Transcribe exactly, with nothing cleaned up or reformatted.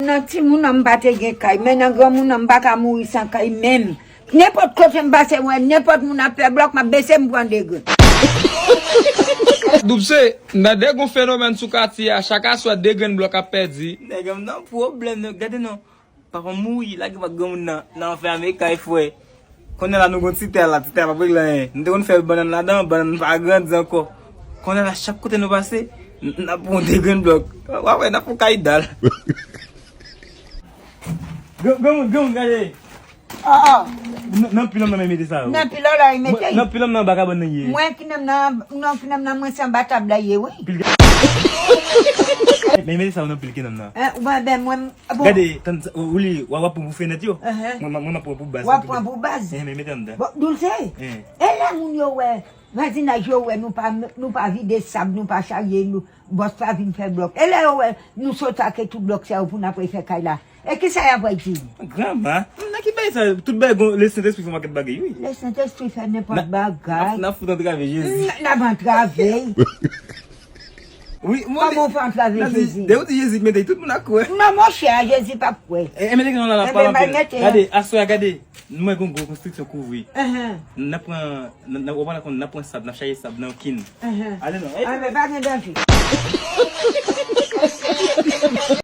Nan timoun nan m pa te gen kay, men nan granmoun nan m pa ka mouri san kay menm. Nenpòt kote m pase, m wè nenpòt moun ap fè blòk, m ap bese, m pran de grenn. Doub se, nan de gon fenomèn sou katye a, chak aswè de grenn blòk ap pèdi. Nèg an nan pwoblèm, non, gade non. Papa m mouri, lage pa granmoun nan, nan fè ame kay frè. Konnen la nou gon ti tè la, ti tè pa regle anyen. Nou te konn fè bannann ladan, bannann pa grandi ankò. Konnen la chak kote nou pase, n, n ap pran de grenn blòk. W a wè, n ap pran kay dal. Gran, granmoun, granmoun, gade. Ah, ah. Nan, nan pil nan men mete sa yo. Nan pil la, e mete. Nan pil nan anba kabann nan ye. Mwen ki nan, nan, nan pil nan mwen se anba tab la ye, wi. Pil. Men mete sa yo nan pil ki nan nan. Eh, ou pa ben mwen, bon. Gade, tann, ou li, w a, w a pran pou fenèt yo. Mwen, mwen, mwen, m ap pran pou baz. W a pran pou baz. Eh, men mete anndan. Bon, Doulse, e lè moun yo wè, vazinaj yo wè, nou pa, nou pa vide sab, nou pa charye, nou, bòs pa vin fè blòk. E lè yo wè, nou sot ake tout blòk sa yo pou n ap fè kay la. E kisa y ap di? Granma, nan ki bagay sa? Tout bagay gon, Lesentespri fè yon pakèt bagay, wi. Lesentespri fè nenpòt bagay. N ap, n ap fout antrave Jezi. N, n ap antrave. Wi, mwen. Kòman w fè antrave Jezi? Dè ou di Jezi k mete, tout moun ap kwè. Non, monchè, Jezi p ap kwè. E, e mete nan la, la, pa anpil. Gade, aswè a, gade. Mwen gon gwo konstriksyon kouvri. N ap pran, n, n, ou pa konn, n ap pran sab, n ap chaje sab nan yon kin. Ale non. Ah, men pa gen danje.